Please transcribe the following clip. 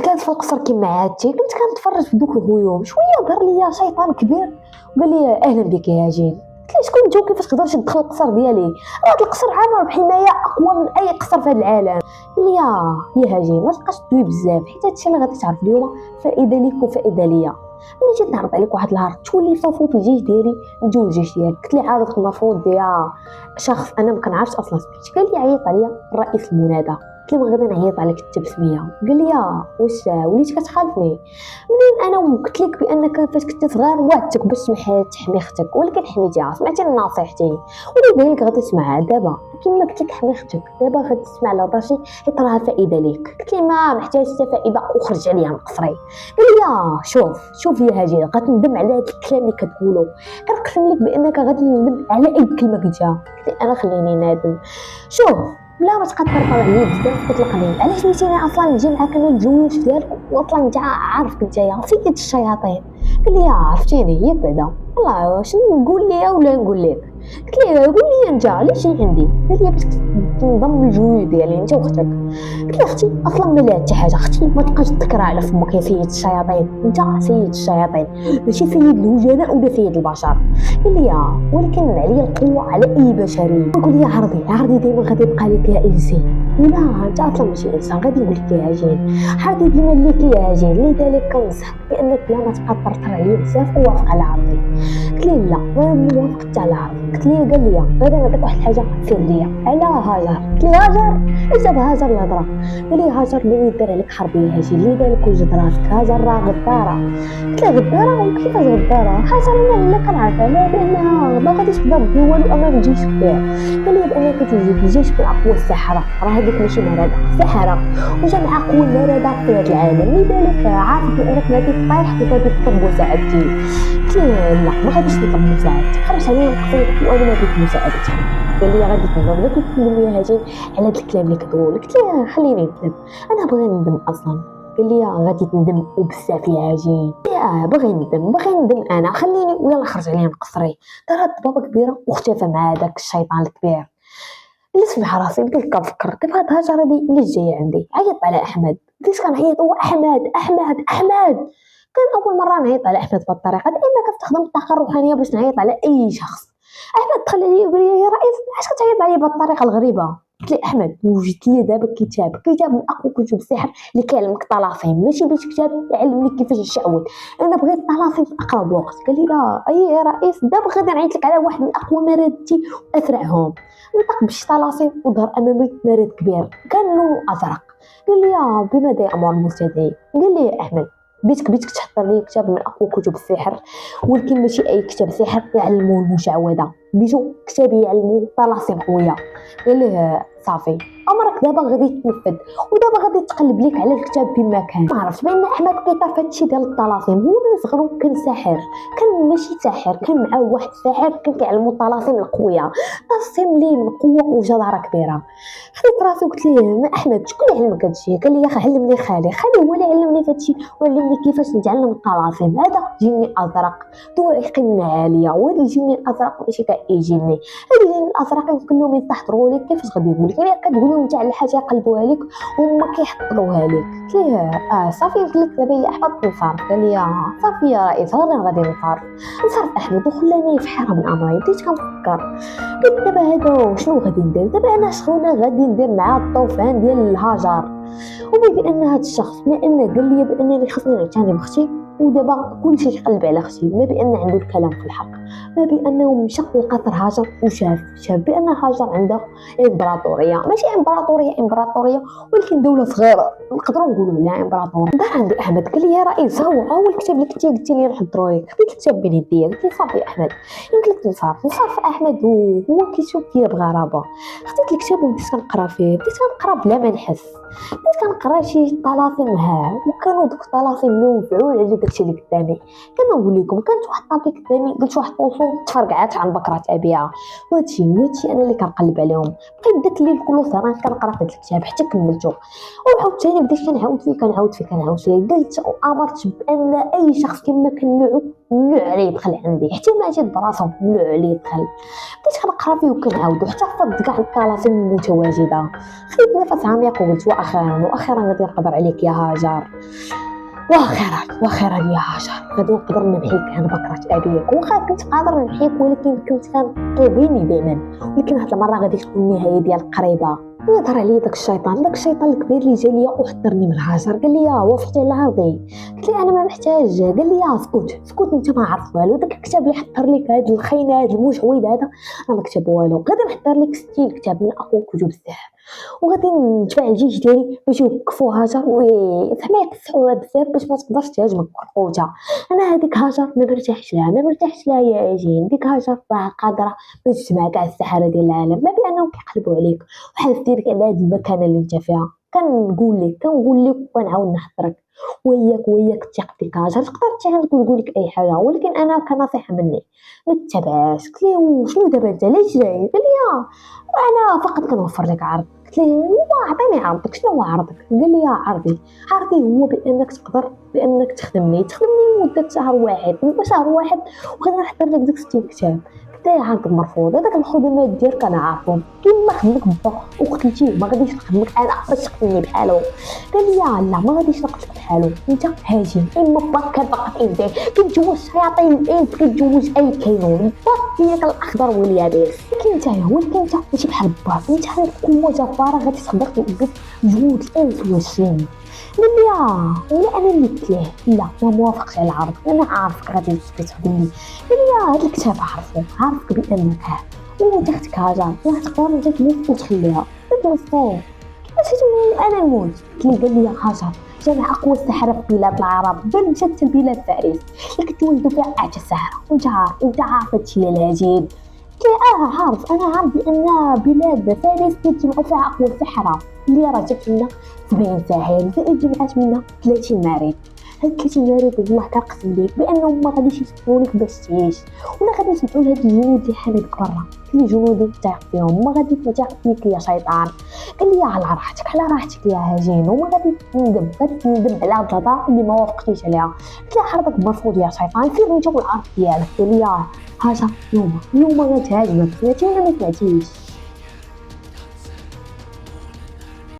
كنت جالس في القصر كما عادتي، كنت كنتفرج في دوك الغيوم. شوية ظهر لي شيطان كبير وقال لي اهلا بك يا هجين. قلت له شكون انت وكيفاش تقدرش تدخل القصر ديالي؟ هذا القصر عامر بحمايه اقوى من اي قصر في هذا العالم. قال لي يا هجين ما تبقاش تدوي بزاف، حيت هادشي اللي غادي تعرف اليوم فائدة ليك وفائدة ليا. ملي جيت نعرض عليك واحد العرض تولي صفو في الجيش ديالي نجيو الجيش ديالك. قلت لي عرضك المفروض يا شخص انا ما كنعرفش اصلا سميتك. قال لي عيط عليا الرئيس المنادى. قلت له غادي نعيط عليك حتى بسميه. قال لي واش وليت كتخالفني؟ منين انا قلت لك بانك فاش كنت صغير وعدتك باش تحمي اختك، ولكن حميتيها، سمعتي نصيحتي، ولذلك غادي تسمعها دابا. كما قلت لك حمي اختك، دابا غادي تسمع لهضرتي حيت راها فائدة ليك. قلت لي ما محتاج حتى فائدة وخرج عليا من قصري. قال لي شوف شوف يا هاجر، غتندم على هذا الكلام اللي كتقولو، كنقسم لك بانك غادي تندم على اي كلمة قلتها. قلت لي انا خليني نادم. شوف لا ما تبقى تطرطر عليا بزاف وتطلقني، علاش مشيتيني اصلا نجي معاك انا الجيوش ديالك، واصلا انت عارفك نتايا سيد الشياطين. قال لي عرفتيني هي بعدا، والله شنو نقول لي ولا نقول لك؟ قلت ليه قول لي انت علاش جاي عندي؟ قال لي باش تنضم للجيوش ديالي انت واختك. قلت له اختي اصلا ما لها حتى حاجة، اختي ما تبقاش تذكرها على فمك يا سيد الشياطين، انت سيد الشياطين ماشي سيد الوجناء ولا سيد البشر. قال لي ولكن عليا القوة على اي بشرية. قول لي عرضي عرضي ديما غادي يبقى لك يا انسي، ولا انت اصلا ماشي انسان، غادي نقول لك يا هجين عرضي ديما ليك يا هجين، لذلك كنصحك بانك بلا ما تبقى تطرطر عليا بزاف ووافق على عرضي. قلت ليه لا ما موافقت على عرضي. قلت ليه قال لي غادي نعطيك واحد الحاجة سرية على هاجر. قلت ليه هاجر؟ اش جاب هاجر الهضرة؟ قال لي هاجر اللي يدير عليك حرب يا هاجر، لذلك وجد راسك، هاجر راه غداره. قلت له غداره؟ وكيفاش غداره؟ هاجر انا لا كنعرف عليها بانها ما غاديش تقدر دير والو امام الجيش كبير. قال لي بانك توجد الجيش من اقوى السحرة، راه هذوك ماشي مرادة، سحره وجمع اقوى المرادة في هذا العالم، لذلك عارف بانك غادي طايح وغادي تطلب مساعدتي. قلت له لا ما غاديش نطلب مساعدتك، خرجت عليا من وانا ما بغيت مساعدتك. قال لي غادي تندم، غادي تندم يا هاجين على هذا الكلام اللي كتقول. قلت له خليني ندم، انا باغي ندم اصلا. قال لي غادي تندم وبزاف يا هاجين. يا باغي ندم باغي ندم انا، خليني ويلا خرج عليا من قصري. دار بابا كبيرة واختفى مع هذاك الشيطان الكبير. جلست مع راسي بديت كنفكر دابا هاد هاجر هادي اللي جاية عندي. عيط على احمد، بديت كنعيط هو احمد احمد احمد. كان اول مرة نعيط على احمد بهاد الطريقة، دائما كنستخدم الطاقة الروحانية باش نعيط على اي شخص. احمد دخل عليا وقال لي يا رئيس علاش كتعيط عليا بهاد الطريقة الغريبة؟ قلت لي احمد وجدت لي دابا كتاب، كتاب من اقوى كتب السحر اللي كيعلمك طلاسم، ماشي بغيت كتاب يعلمني كيفاش نشعوذ، انا بغيت طلاسم في اقرب وقت. قال لي اي يا رئيس دابا غادي نعيط لك على واحد من اقوى مرادتي واسرعهم. نطق بشي طلاسم وظهر امامي مراد كبير كان لونه ازرق. قال لي بماذا يامر المستدعي؟ قال لي يا احمد بيتك تحضر لي كتاب من اقوى كتب السحر، ولكن ماشي اي كتاب سحر يعلمو المشعوذة، بيتو كتاب يعلمو طلاسم قوية. قال ليه صافي امرك دابا غادي يتنفذ، ودابا غادي تقلب لك على الكتاب بما كان. ما عرفتش بان احمد كيطر في هادشي ديال الطلاسم، هو من صغرو كان ساحر، كان ماشي ساحر، كان معاه واحد الساحر كان كيعلمو الطلاسم القوية، طلاسم لي من قوة وجداره كبيرة. خديت راسي وقلت ليه ما احمد شكون اللي علمك هادشي؟ قال لي علمني خالي، خالي هو اللي علمني في هادشي وعلمني كيفاش نتعلم الطلاسم. هذا جني ازرق ذو قمة عالية، وهذا الجني الازرق ماشي كاي جني، هذا الجني الازرق يمكن لهم يستحضروا لك كيفاش غادي يقول لك، يعني كتقول لهم انت على حاجة يقلبوها لك وهما كيحضروها لك. قلت ليه صافي، قلت لك دابا يا احمد تنصرف. قال لي صافي يا رئيس انا غادي نصرف. نصرف احمد وخلاني في حيره من امري. بديت كنفكر قلت دابا هذا شنو غادي ندير دابا، انا شغلنا غادي ندير مع الطوفان ديال الهاجر، وبما بان هذا الشخص بما انه قال لي بانني خصني نعتني بختي، ودابا كلشي يقلب على اختي، ما بان عنده الكلام في الحق، ما بانه مشى لقصر هاجر وشاف بان هاجر عندها امبراطورية، ماشي امبراطورية امبراطورية ولكن دولة صغيرة نقدروا نقولوا عليها امبراطورية. دار عند احمد قال لي يا رئيس هو الكتاب اللي كنتي قلتي لي نحضروا لك. خديت الكتاب بين يديا قلت لي صافي احمد يمكن لك تنصرف. نصرف احمد وهو كيشوف فيا بغرابة. خديت الكتاب وبديت كنقرا فيه، بديت كنقرا بلا ما نحس، بديت كنقرا شي طلاسم ها، وكانوا دوك الطلاسم اللي مفعول على داك داكشي اللي قدامي. كما نقول لكم كانت واحد الطابله قدامي، قلت واحد الطوسون تفرقعات عن بكره ابيها، وهادشي انا اللي كنقلب عليهم. بقيت داك الليل كله سهران كنقرا في هاد الكتاب حتى كملته، وعاوتاني بديت كنعاود فيه كنعاود فيه كنعاود فيه. قلت وامرت بان اي شخص كما كنوعو ممنوع عليه يدخل عندي، حتى ما جات براسو ممنوع عليه يدخل. بديت كنقرا فيه وكنعاودو حتى حفظت كاع الطلاسم المتواجدة. خديت نفس عميق وقلت واخيرا واخيرا غادي نقدر عليك يا هاجر، واخيرا واخيرا يا هاجر غادي نقدر نمحيك عن بكرة ابيك. واخا كنت قادر نمحيك ولكن كنت كنطلبيني دائما، ولكن هاد المرة غادي تكون النهاية ديال قريبه. يظهر عليا داك الشيطان، داك الشيطان الكبير اللي جا ليا وحضرني من هاجر. قال لي وافقتي على عرضي؟ قلت لي انا ما محتاج. قال لي اسكت اسكت انت ما عارف والو، داك الكتاب اللي حضر لك هاد الخينه هاد المشعوذ هذا راه ما كتب والو، غادي نحضر لك 60 كتاب من اقوى كتب السحر، وغادي ندفع الجيش ديالي باش يوقفوا هاجر زعما يقصحوها بزاف باش ما تقدرش تهاجمك بقوتها. انا هذيك هاجر ما مرتاحش لها، ما مرتاحش لها يا اجين، ديك هاجر راه قادرة باش تجمع كاع السحرة ديال العالم، ما بانهم كيقلبوا عليك وحاسدينك على هاد المكانة اللي انت فيها. كنقول لك ونعاود نحضرك، وياك وياك تثق فيك هاجر، تقدر تجي وتقول لك اي حاجة، ولكن انا كنصيحه مني ما تتبعهاش. قلت له شنو دابا انت علاش جاي؟ قال لي انا فقط كنوفر لك عرض. قلت له هو عطيني عرضك، شنو هو عرضك؟ قال لي عرضي هو بانك تقدر بانك تخدمني لمدة شهر واحد، مدة شهر واحد وغادي نحضر لك داك 60 كتاب. قلت له عرض مرفوض، هذاك الخدمات ديالك انا عارفهم، كيما خدمك با وقتلتيه ما غاديش نخدمك انا باش تقتلني بحالو. قال لي لا ما غاديش نقتلك بحالو، انت هاجم، اما باك كان فقط انسان كيتزوج شياطين الانس، كيتزوج اي كينون، باك ديالك الاخضر واليابس، ولكن انت ماشي بحال باك، انت عندك قوة جبارة غادي تقدر توقف جهود الانس والجن. قال لي ولا انا اللي قلت ليه لا ما موافقش على العرض، انا عارفك غادي تخدمني. قال لي هذا الكتاب عارفك بانك وانت اختك هاجر راه تقدر انت تموت وتخليها. قلت له كيفاش انا نموت؟ قال لي هاجر جمع اقوى السحرة في بلاد العرب، بل مشات لبلاد فارس اللي كتولدوا فيها اعتى السحرة، وانت عارف، وانت عارف هادشي يا الهجين. قلت له عارف، انا عارف بان بلاد فارس كيتجمعوا فيها اقوى السحرة اللي راه جبت لنا 70 ساحر زائد جمعات منا 30 مريض. هاد 30 مريض والله كنقسم ليك بانهم ما غاديش يسمعوا لك باش تعيش، ولا غادي يسمعوا لهاد الجنود اللي حاملك برا، الجنود تايق فيهم، ما غادي تثق فيك يا شيطان. قال لي على راحتك على راحتك يا هجين، وما غادي تندم، غادي تندم على الهضرة اللي ما وافقتيش عليها. قلت له عرضك مرفوض يا شيطان، سير انت والعرض ديالك. قال لي هاجر اليوم غتهاجمك، سمعتي ولا ما سمعتيش؟